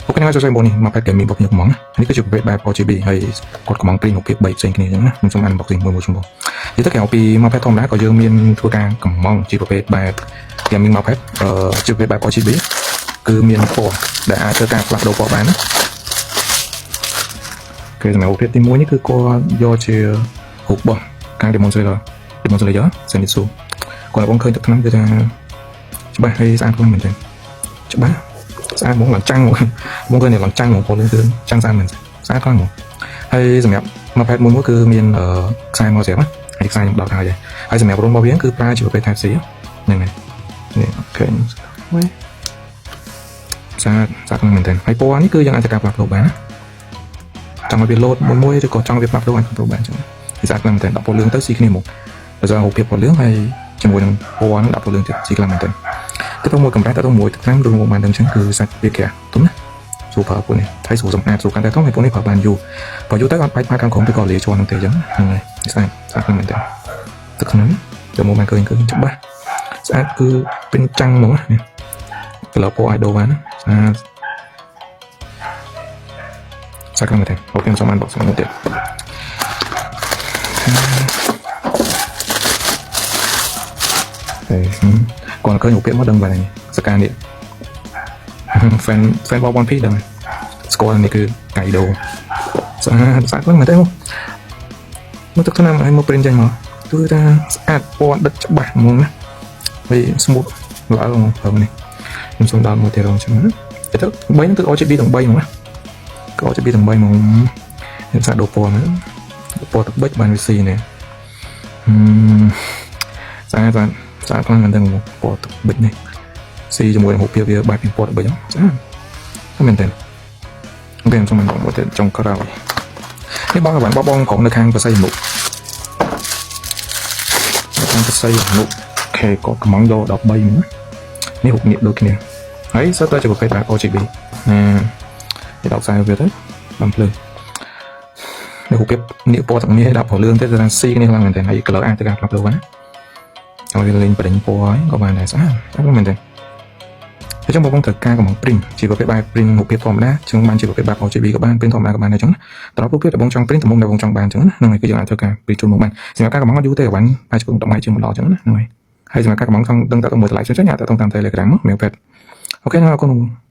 OK ហ្នឹងហើយសួស្តីបងប្អូននេះមកផែត gaming របស់ខ្ញុំហ្មងណានេះគឺជាប្រភេទបែប RGB ហើយគាត់កំង print រូបភាព3ផ្សេងគ្នាអញ្ចឹងណាខ្ញុំសូម unboxing មួយមួយជុំបងនិយាយទៅក្រៅពីមកផែតធម្មតាក៏យើងមានធ្វើការកំងជាប្រភេទបែប gaming មកផែតជាប្រភេទបែប RGB គឺមានពណ៌ដែលអាចធ្វើការផ្លាស់ប្ដូរពណ៌បានណាគេសម្រាប់រូបភាពទី1នេះគឺគាត់យកជារូបរបស់ខាង Demon Slayer Zenitsu គាត់បងឃើញទឹកថ្នាំគឺថាច្បាស់ហើយស្អាតខ្លាំងមែនទែនច្បាស់ស្អាតហ្មងឡើងចាំងហ្មងបងឃើញឡើងចាំងហ្មងពលគឺចាំងស្អាតមែនស្អាតខ្លាំងហ្មងហើយសម្រាប់មួយផែតមួយមួយគឺមានខ្សែមកស្រាប់ណាហើយខ្សែខ្ញុំដោតហើយហើយសម្រាប់រន្ធរបស់វាគឺប្រើជាប្រភេទ Type C ហ្នឹងហើយនេះ OK មួយស្អាតស្អាតខ្លាំងមែនទែនហើយពណ៌នេះគឺយើងអាចធ្វើការផ្លាស់ប្ដូរបានណាចង់ឲ្យវាលោតមួយមួយឬក៏ចង់ឲ្យវាផ្លាស់ប្ដូរអាចផ្លាស់ប្ដូរបានអញ្ចឹងវាស្អាតខ្លាំងមែនទែនដាក់ពណ៌លឿងទៅស៊ីគ្នាមកដោយសាររូបភាពពណ៌លឿងហើយជាមួយនឹងពណ៌ហ្នឹងដាក់ពណ៌លឿងទៀតស៊ីខ្លាំងមែនទែនទៅទៅមួយកម្រាស់ទៅទៅមួយទឹកថ្នាំឬមួយបានដឹងអញ្ចឹងគឺសាច់វាក្រាស់ទុំណាស្រួលប្រើពួកនេះហើយស្រួលសម្អាតស្រួលកាន់តែធំហើយពួកនេះប្រើបានយូរបើយូរទៅអត់បាច់ផាខាងក្រោមឬក៏លាជាន់ហ្នឹងទេអញ្ចឹងហ្នឹងហើយស្អាតស្អាតខ្លាំងមែនទែនទឹកថ្នាំទៅមកបានឃើញគឺច្បាស់ស្អាតគឺពេញចាំងហ្មងណានេះ color ពណ៌អាចដូរបានណាស្អាតស្អាតខ្លាំងមែនទែន OK ខ្ញុំសូម unbox មួយទៀតហេគាត់ឃើញរូបភាពមកដឹងបាទនេះសកានេះ fan របស់ One Piece ដឹងស្គាល់នេះគឺកៃដូស្អាតស្អាតខ្លាំងមែនទេមកមកទឹកថ្នាំឲ្យមក print ចេញមកគឺថាស្អាតពណ៌ដិតច្បាស់ហ្មងណាវា smooth ល្អហ្មងព្រមនេះខ្ញុំសូមដល់មួយទៀតរងចឹងណាទៅ3ហ្នឹងគឺ RGB ទាំង3ហ្មងណាគឺ RGB ទាំង3ហ្មងខ្ញុំសាកដូរពណ៌ណាពណ៌ទឹកប៊ិចបានវាស៊ីនេះហឹមស្អាតស្អាតស្អាតខ្លាំងមែនទែនពណ៌ទឹកប៊ិចនេះស៊ីជាមួយនឹងរូបភាពវាបែបពីពណ៌ទឹកប៊ិចហ្នឹងស្អាតមែនទែន OK ខ្ញុំសូមបន្តមួយទៀតចុងក្រោយនេះបងបានបងបងក្រុមនៅខាងបស័យមុខនៅខាងបស័យមុខ OK គាត់កំងយក13ហ្នឹងណានេះរូបងាកដូចគ្នាហើយសុទ្ធតែជាប្រភេទបែប RGB ណានេះដល់ខ្សែវាទៅបានភ្លើងនេះរូបភាពនាគពណ៌ទាំងនេះឲ្យដាក់ពណ៌លឿងទៅថាស៊ីគ្នាខ្លាំងមែនទែនហើយ color អាចទៅការផ្លាស់ប្ដូរបានណាឲ្យវាលេងបដិញពណ៌ហើយក៏បានដែរស្អាតស្អាតមែនទែនអញ្ចឹងបងប្អូនត្រូវការកំង print ជាប្រភេទបែប print រូបភាពធម្មតាជាងបានជាប្រភេទបែប RGB ក៏បាន print ធម្មតាក៏បានដែរអញ្ចឹងណាតើរូបភាពដែលបងចង់ print ទំហំដែលបងចង់បានអញ្ចឹងណាហ្នឹងហើយគឺយើងអាចធ្វើការ print ជូនមកបានសម្រាប់ការកំងអត់យូរទេក៏បានប្រហែលជា10ថ្ងៃជាងម្ដងអញ្ចឹងណាហ្នឹងហើយហើយសម្រាប់ការកំងចង់ដឹងតើមួយតម្លៃផ្សេងៗអាចតើតាម Telegram មកមានពេទ្យ OK អរគុណ។